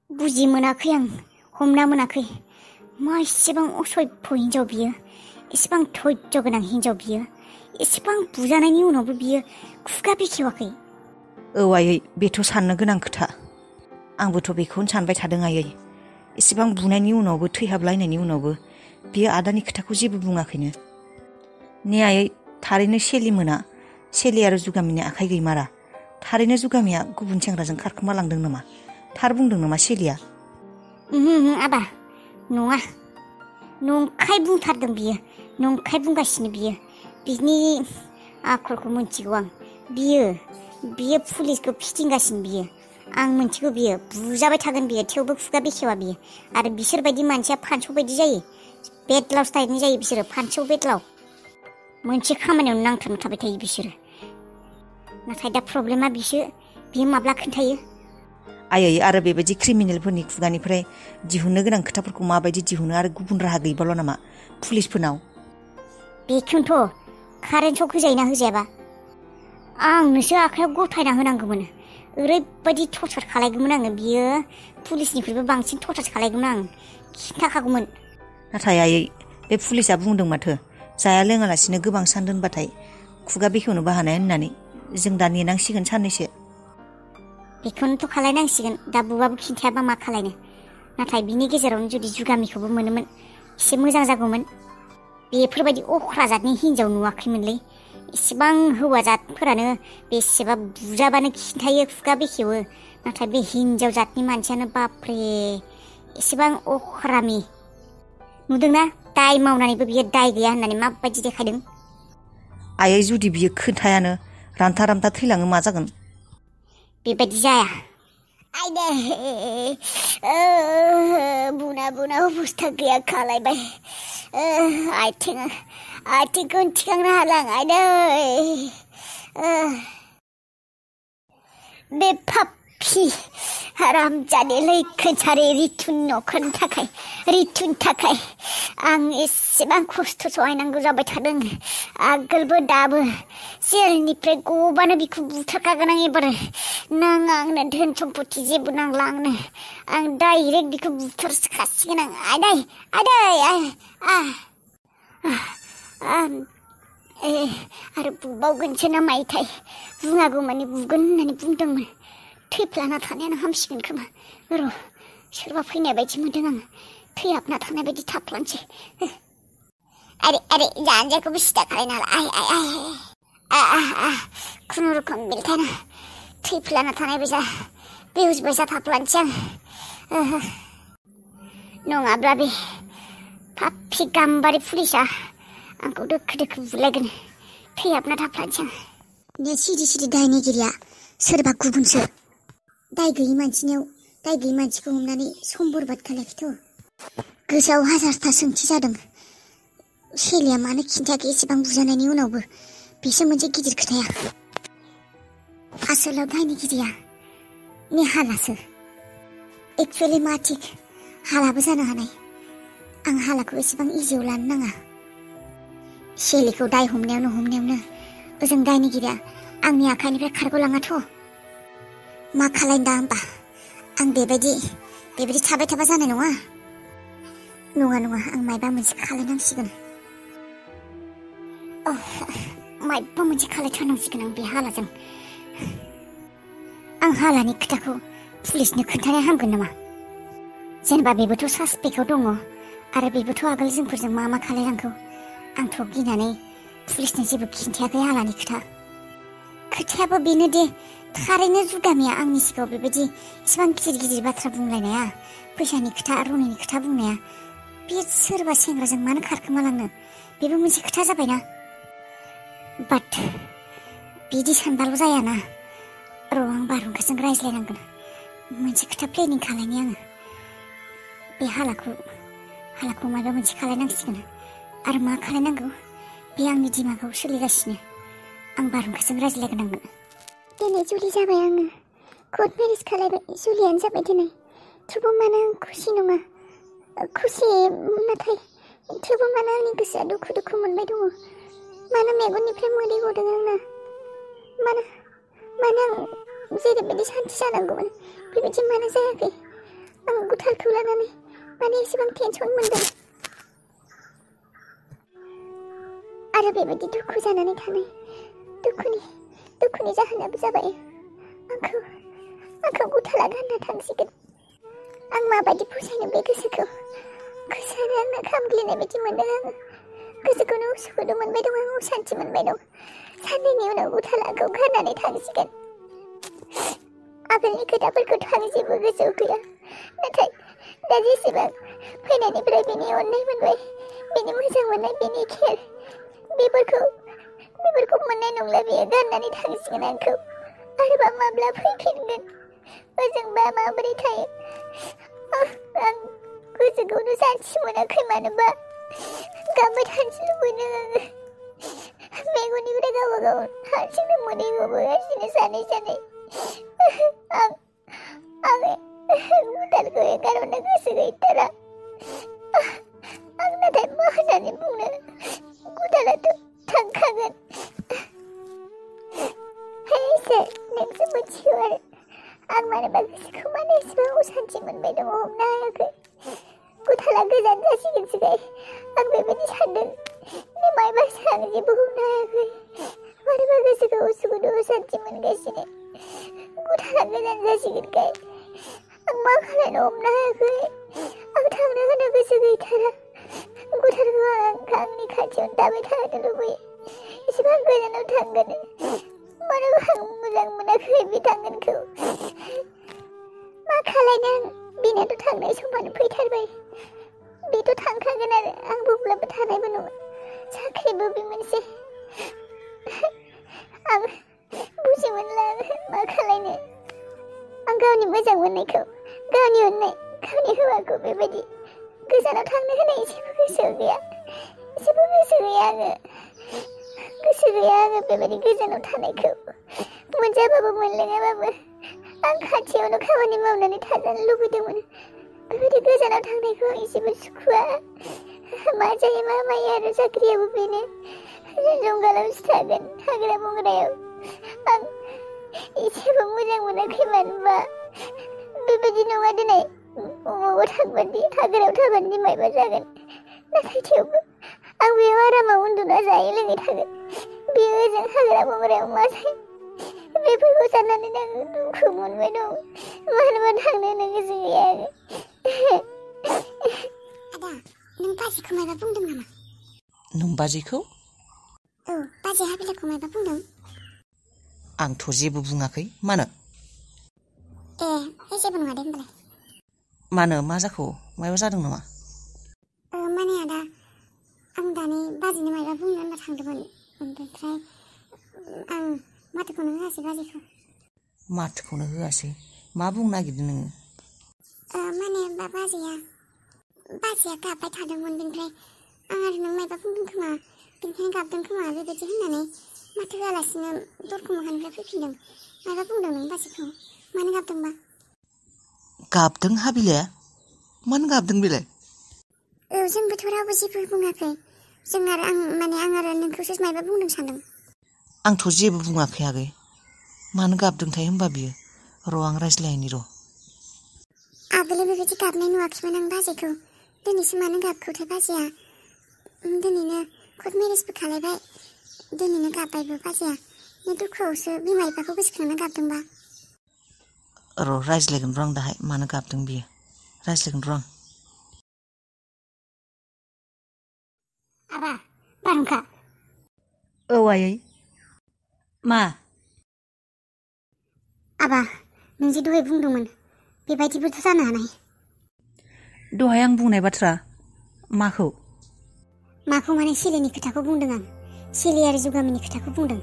बुजि मोनाखै आं हमना मोनाखै मा इसेबां असभ्य हिन्जाव बियो इसेबां धैर्य गोनां हिन्जाव बियो इसेबां बुजानायनि उनावबो बियो खुगा बेखेवाखै। औ आयै बेथ' साननो गोनां खोथा आंबोथ' बेखौनो सानबाय थादों आयै इसेबां बुनायनि उनावबो थैहाबलायनायनि उनावबो बियो आदानि खोथाखौ जेबो बुङाखैनो। ने आयै थारैनो सेलि आरो जुगामिनि आखाइ गैमारा थारैनो जुगामिया गुबुन सेंग्राजों खारखोमा लांदों नामा थार बुंदों नामा सेलिया? आबा नङा नंखाय बुंथारदों बियो नंखाय बुंगासिनो बियो बिनि आखलखौ मोनथिगौ आं बियो पुलिसखौ फिदिंगासिनो बियो आं मोनथिगौ बियो बुजाबाय थागोन बियो थेवबो खुगा बेखेवा बियो आरो बिसोरबायदि मानसिया फानसौ बायदि जायो बेदलाव टाइपनि जायो बिसोरो फानसौ बेदलाव मोनसे खामानियावनो नांथाबना थाबाय थायो बिसोरो नाथाय दा प्रब्लेमा बियो माब्ला खोन्थायो? आयै आरो बेबायदि क्रिमिनेलफोरनि खुगानिफ्राय दिहुननो गोनां खोथाफोरखौ माबायदि दिहुनो आरो गुबुन राहा गैबावला नामा पुलिसफोरनाव? बेखौनोथ' कारेन्ट सक होजायोना होजायाबा आंनोसो आखायाव गथायना होनांगौमोन ओरैबायदि टर्चार खालायगौमोन आङो बियो पुलिसनिख्रुइबो बांसिन टर्चार खालायगौमोन आं खिन्थाखागौमोन। नाथाय आयै बे पुलिसा बुंदों माथो जाया लोङालासिनो गोबां सान दोनबाथाय खुगा बेखेवनोबो हानाय होननानै जों दा नेनांसिगोन साननैसो। बेखौनोथ' खालायनांसिगोन दा बुबाबो खिन्थायाबा मा खालायनो नाथाय बिनि गेजेरावनो जुदि जुगामिखौबो मोनोमोन एसे मोजां जागौमोन बेफोरबायदि अख्रा जातनि हिन्जाव नुवाखैमोनलै इसेबां हौवा जातफोरानो बेसेबा बुजाबानो खिन्थायो खुगा बेखेवो नाथाय बे हिन्जाव जातनि मानसियानो बाप्रे एसेबां अख्रामि नुदोंना दाय मावनानैबो बियो दाय गैया होननानै माबायदि देखायदों। आयै जुदि बियो खोन्थायानो रानथा रानथा थैलाङो मा जागोन? बेबायदि जाया आइदै बुना अबस्था गैया खालायबाय आथिंखौनो थिखांनो हाला आं आइदै बे पापि हारामजादि लैखोनसारि रितुनि थाखाय आं एसेबां खस्थ' सहायनांगौ जाबाय थादों आगोलबो दाबो जेलनिफ्राय गबानो बिखौ बुथारखागोन आं एबार नाङा आंनो धोन सम्पति जेबो नांला आं डाइरेक्ट बिखौ बुथारखासिगोन आं आरो बुबावगोनसो ना मायोथाय बुङागौ माने बुगोन होननानै बुंदोंमोन थैफ्लाना थानायानो हामसिगोन खोमा र' सोरबा फैनाय बायदि मोनदों आं थैहाबना थानाय बायदि थाफ्लानोसै आरे जानजिखौबो सिदा खालायनो हाला खुनुरुखुम बेलथायना थैफ्लाना थानाय बायसा बेहुस बायसा थाफ्लानोसै आं नङाब्ला बे पापि गाम्बारि पुलिसा आंखौ दोखो बुलायगोन थैहाबना थाफ्लानोसै आं बे सिरि दायनिगिरिया सोरबा गुबुनसो दाय गैयि मानसिखौ हमनानै सम बरबाद खालायखैथ' गोसोआव हाजारथा सोंथि जादों सेलिया मानो खिन्थायाखै एसेबां बुजानायनि उनावबो बेसो मोनसे गिदिर खोथाया आसोलाव दायनिगिरिया नेहालासो एक्सुवेलि मा थिग हालाबो जानो हानाय आं हालाखौ एसेबां इजियाव लानो नाङा सेलिखौ दाय हमनायावनो ओजों दायनिगिरिया आंनि आखाइनिफ्राय खारग'लाङाथ' मा खालायनो दा होमबा आं बेबायदि थाबाय थाबा जानाय नङा आं मायबा मोनसे खालायनांसिगोन मायबा मोनसे खालायथारनांसिगोन आं बे हालाजों आं हालानि खोथाखौ पुलिसनो खोन्थानाया हामगोन नामा जेनेबा बेबोथ' सासपेक्टआव दङ आरो बेबोथ' आगोल जोंफोरजों मा खालायनांगौ आंथ' गिनानै पुलिसनो जेबो खिन्थायाखै हालानि खोथायाबो बेनो दे थारैनो जुगामिया आंनि सिगाङाव बेबायदि इसेबां गिदिर बाथ्रा बुंलायनाया फैसानि खोथा रनिनि खोथा बुंनाया बे सोरबा सेंग्राजों मानो खारखोमा लांनो बेबो मोनसे खोथा जाबायना बाट बिदि सानबाल' जायाना र' आं बारहुंखाजों रायज्लायनांगोन मोनसे खोथा प्लेनिं खालायनि आङो बे हालाखौ माबा मोनसे खालायनांसिगोन आरो मा खालायनांगौ बे आंनि दिमागाव सोलिगासिनो आं बारहुंखाजों रायज्लायगोनांगोन दिनै जुलि जाबाय आङो कर्ट मेरेज खालायबाय जुलियानो जाबाय दिनै थेवबो मानो आं खुसि नङा खुसि नाथाय थेवबो मानो आंनि गोसोआ दुखु मोनबाय दङ मानो मेगननिफ्राय मोदै गदों आंना मानो आं जेरैबायदि सान्थि जानांगौमोन बेबायदि मानो जायाखै आं गुथालखौ लानानै माने एसेबां टेनसन मोनदों आरो बेबायदि दुखु जानानै थानाय दुखुनि जाहोनाबो जाबाय आंखौ गुथाला गानना थांसिगोन। आं माबायदि फसायनो बे गोसोआनो आंना खामग्लिनाय बायदि मोनदों आङो। गोसोखौनो उसुखुदु मोनबाय दं, आं असान्थि मोनबाय दं। साननैनि उनाव गुथालाखौ गारनानै थांसिगोन। आगोलनि खोथाफोरखौथ' आं जेबो गोसोआव गैया, नाथाय दा जेसेबां फैनायनिफ्राय बेनि अननाय मोनबाय, बेनि मोजां मोननाय, बेनि केयार, बेफोरखौ मोननाय नंला। बियो गारनानै थांसिगोन आंखौ। आरोबा माब्ला फैफिनगोन, ओजोंबा माबोरै थायो, आं गोसोखौनो सान्थि मोनाखै। मानोबा गाबबाय थानोसो लुबैदों आङो। मेगननिफ्राय गावबागाव हारसिंनो मोदै गबोगासिनो सानै सानै। आं गुथालखौ एगारहरनो गोसो गैथारा। आं नाथाय मा होननानै बुंनो, गुथालाथ' थांखागोन। हे इसोर, नोंसो मिथिगौ आरो आं मानोबा गोसोखौ मानो एसेबां असान्थि मोनबाय दङ, हमनो हायाखै। गुथाला गोजान जासिगोनसोखाय आं बेबायदि सानदों, मायबासो आं जेबो हमनो हायाखै। मानोबा गोसोखौ उसुखुदु असान्थि मोनगासिनो। गुथाला गोजान जासिगोनखाय आं मा खालायनो हमनो हायाखै। आं थांनो होनो गोसो गैथारा। गुथालखौ आं आंनि खाथियावनो थाबाय थानो लुबैयो। एसेबां गोजानाव थांगोन, मानोबा आं मोजां मोनाखै बे थांगोनखौ। मा खालायनो आं, बेनाथ' थांनाय समानो फैथारबाय। बेथ' थांखागोन आरो आं बुंब्लाबो थानायबो नङा। साख्रिबो बे मोनसे। आं बुजि मोनला मा खालायनो। आं गावनि मोजां मोननायखौ, गावनि अननाय, गावनि हौवाखौ बेबायदि गोजानाव थांनो होनाय एसेबो गोसो गैया आङो। गोसो गैया आङो बेबायदि गोजानाव थानायखौ। मोनजाबाबो मोनलोङाबाबो आं खाथियावनो खामानि मावनानै थाजानो लुबैदोंमोन। बेबायदि गोजानाव थांनायखौ आं एसेबो सुखुवा। मा जायो मा मायो आरो साख्रियाबो बेनो। जंगालावसो थागोन, हाग्रा बंग्रायाव। आं एसेबो मोजां मोनाखै। मानोबा बेबायदि नङा, दिनै अबावबा थांबादि, हाग्रायाव थाबादि मायबा जागोन। नाथाय थेवबो आं बेयाव आरामाव उन्दुना जायै लोङै थागोन। बेयो ओजों हाग्रा बंग्रायाव मा जायो, बेफोरखौ साननानै आं दुखु मोनबाय दं। मानोबा थांनो होनो गोसो गैया आङो। आदा, नों बाजैखौ मायबा बुंदों नामा? नों बाजैखौ? औ, बाजै हाबिलाखौ मायबा बुंदों? आंथ' जेबो बुङाखै। मानो? जेबो नङा दे होनबालाय। मानो, मा जाखो? मायबा जादों नामा? माने आदा, आं दानि बाजैनो मायबा बुंनो होनना थांदोंमोन, ओमफ्राय आं माथोखौनो होआसै बाजैखौ। माथोखौनो होआसै? मा बुंनो नागिरदों नोङो? माने बाजैया गाबबाय थादोंमोन। बेनिफ्राय आं आरो नों मायबा बुंदों खोमा, बेनिखायनो गाबदों खोमा, बेबायदि होननानै माथो होआलासिनो दरखं मोखांनिफ्राय फैफिनदों। मायबा बुंदों नों बाजैखौ? मानो गाबदोंबा? गाबदों हाबिलाया? मानो गाबदों बेलाय? जोंबोथ' रावबो जेबो बुङाखै। आं आरो नोंखौसो मायबा बुंदों सानदों। आंथ' जेबो बुङाखै आगै। मानो गाबदोंथाय होमबा बियो? र' आं रायज्लायनि र'। आगोलाव बेबायदि गाबनाय नुवाखैमोन आं बाजैखौ। दिनैसो मानो गाबखोथाय बाजैया? दिनैनो कर्ट मेरेजबो खालायबाय, दिनैनो गाबबायबो बाजैया। दुखुआवसो बिमा बिफाखौ गोसोखांना गाबदोंबा? र' रायज्लायगोन र' आं दाहाय, मानो गाबदों बियो। रायज्लायगोन र' आं। आबा, बारहुंखा। औ आयै। मा? आबा, नों जे दहाय बुंदोंमोन, बेबायदिबोथ' जानो हानाय। दहाय आं बुंनाय बाथ्रा? माखौ? माखौ माने सेलेनि खोथाखौ बुंदों आं। सेले आरो जुगामिनि खोथाखौ बुंदों।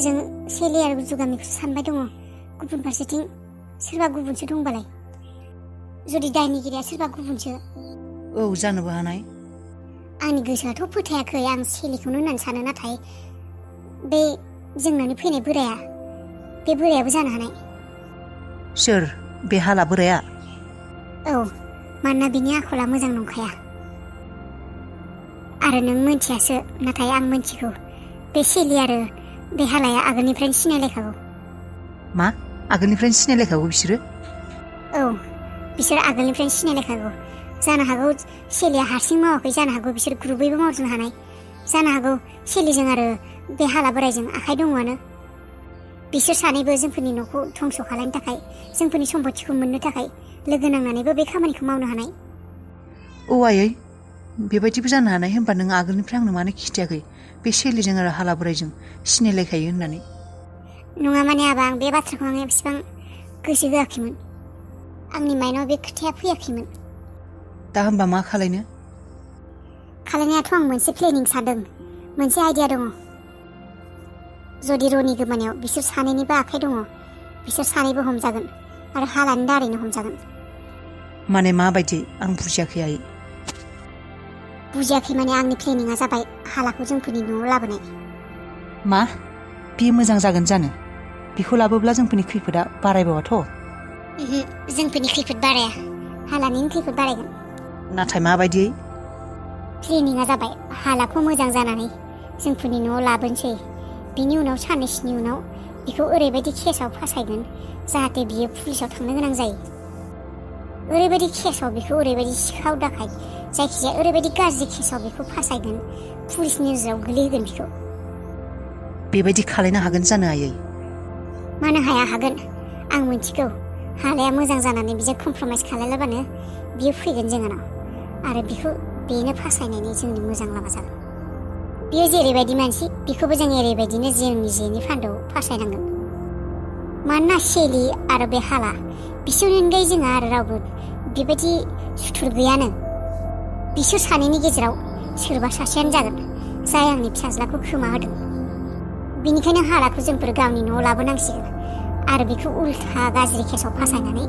जों सेले आरो जुगामिखौसो सानबाय दङ। गुबुन फारसेथिं सोरबा गुबुनसो दंबालाय? जुदि दायनिगिरिया सोरबा गुबुनसो? औ, जानोबो हानाय। आंनि गोसोआथ' फोथायाखै, आं सेलेखौनो होननानै सानो। नाथाय बे जोंनानै फैनाय बोराया, बे बोरायाबो जानो हानाय। सोर? बे हाला बोराया? औ, मानोना बिनि आखला मोजां नंखाया। आरो नों मोनथियासो, नाथाय आं मोनथिगौ। बे सेलि आरो बे हालाया आगोलनिफ्रायनो सिनायलायखागौ। मा? आगोलनिफ्रायनो सिनायलायखागौ बिसोरो? औ, बिसोर आगोलनिफ्रायनो सिनायलायखागौ। जानो हागौ शेलिया हारसिं मावाखै, जानो हागौ बिसोर ग्रुपैबो मावजोबनो हानाय, जानो हागौ शेलिजों आरो बे हाला बोरायजों आखाइ दङआनो। बिसोर सानैबो जोंफोरनि न'खौ धंस' खालामनो थाखाय, जोंफोरनि सम्पतिखौ मोननो थाखाय लोगो नांनानैबो बे खामानिखौ मावनो हानाय। औ आयै, बेबायदिबो जानो हानाय। होनबा नों आगोलनिफ्राय आंनो मानो खिन्थियाखै बे शेलिजों आरो हाला बोरायजों सिनायलायखायो होननानै? नङा माने आबा, आं बे बाथ्राखौ एसेबां गोसो होआखैमोन। आंनि माइनाव बे खोथाया फैयाखैमोन। दा होनबा मा खालायनो? खालायनायाथ' आं मोनसे प्लेनिं सानदों, मोनसे आइडिया दङ। जुदि रनि गोमानायाव बिसोर सानैनिबो आखाइ दङ, बिसोर सानैबो हमजागोन आरो हालानि दारैनो हमजागोन। माने माबायदि? आं बुजियाखै आयै। बुजियाखै माने आंनि प्लेनिंआ जाबाय हालाखौ जोंफोरनि न'आव लाबोनाय। मा? बेयो मोजां जागोन जानो? बेखौ लाबोब्ला जोंफोरनि खैफोदा बारायबावाथ'? जोंफोरनि खैफोद बाराया, हालानिनो खैफोद बारायगोन। नाथाय माबायदियै? प्लेनिंआ जाबाय हालाखौ मोजां जानानै जोंफोरनि न'आव लाबोनोसै। बिनि उनाव साननैसोनि उनाव बिखौ ओरैबायदि केसाव फासायगोन जाहाथे बियो पुलिसाव थांनो गोनां जायो। ओरैबायदि केसाव बिखौ, ओरैबायदि सिखाव दाखायत, जायखिजाया ओरैबायदि गाज्रि केसाव बिखौ फासायगोन, पुलिसनि नोजोराव गोलैहोगोन बिखौ। बेबायदि खालायनो हागोन जानो आयै? मानो हाया, हागोन। आं मिथिगौ हालाया मोजां जानानै बिजों कमप्रमाइस खालायलाबानो बियो फैगोन जोंहानाव, आरो बिखौ बेनो फासायनायनि जोंनि मोजां लामा जागोन। बियो जेरैबायदि मानसि, बिखौबो जों एरैबायदिनो जोंनि जेनि फान्दोआव फासायनांगोन। मानोना शेलि आरो बे हाला, बिसोरनि अनगायै जोंहा आरो रावबो बेबायदि सुथुर गैयानो। बिसोर सानैनि गेजेराव सोरबा सासेयानो जागोन जाय आंनि फिसाज्लाखौ खोमा होदों। बिनिखायनो हालाखौ जोंफोर गावनि न'आव लाबोनांसिगोन आरो बिखौ उल्था गाज्रि केसाव फासायनानै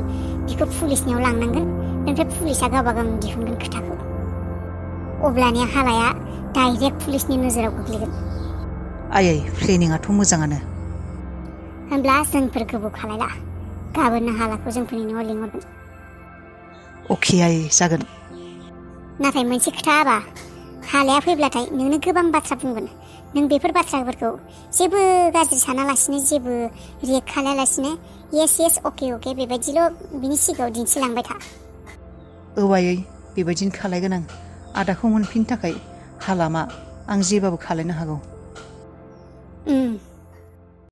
बिखौ पुलिसनियाव लांनांगोन। ओमफ्राय पुलिसा गावबा गावनि दिहुनगोन खोथाखौ। अब्लानिया हालाया डाइरेक्ट पुलिसनि नोजोराव गोग्लैगोन। आयै, प्लेनिंआथ' मोजाङानो। होनब्ला जोंफोर गोबाव खालायला, गाबोननो हालाखौ जोंफोरनि न'आव लिंहरगोन। अके आयै, जागोन। नाथाय मोनसे खोथा आबा, हालाया फैब्लाथाय नोंनो गोबां बाथ्रा बुंगोन। नों बेफोर बाथ्राफोरखौ जेबो गाज्रि सानालासिनो, जेबो रियेक्ट खालायालासिनो येस येस अके अके बेबायदिल' बिनि सिगाङाव दिन्थिलांबाय था। औ आयै, बेबायदिनो खालायगोन आं। आदाखौ मोनफिननो थाखाय हालामा आं जेबाबो खालायनो हागौ।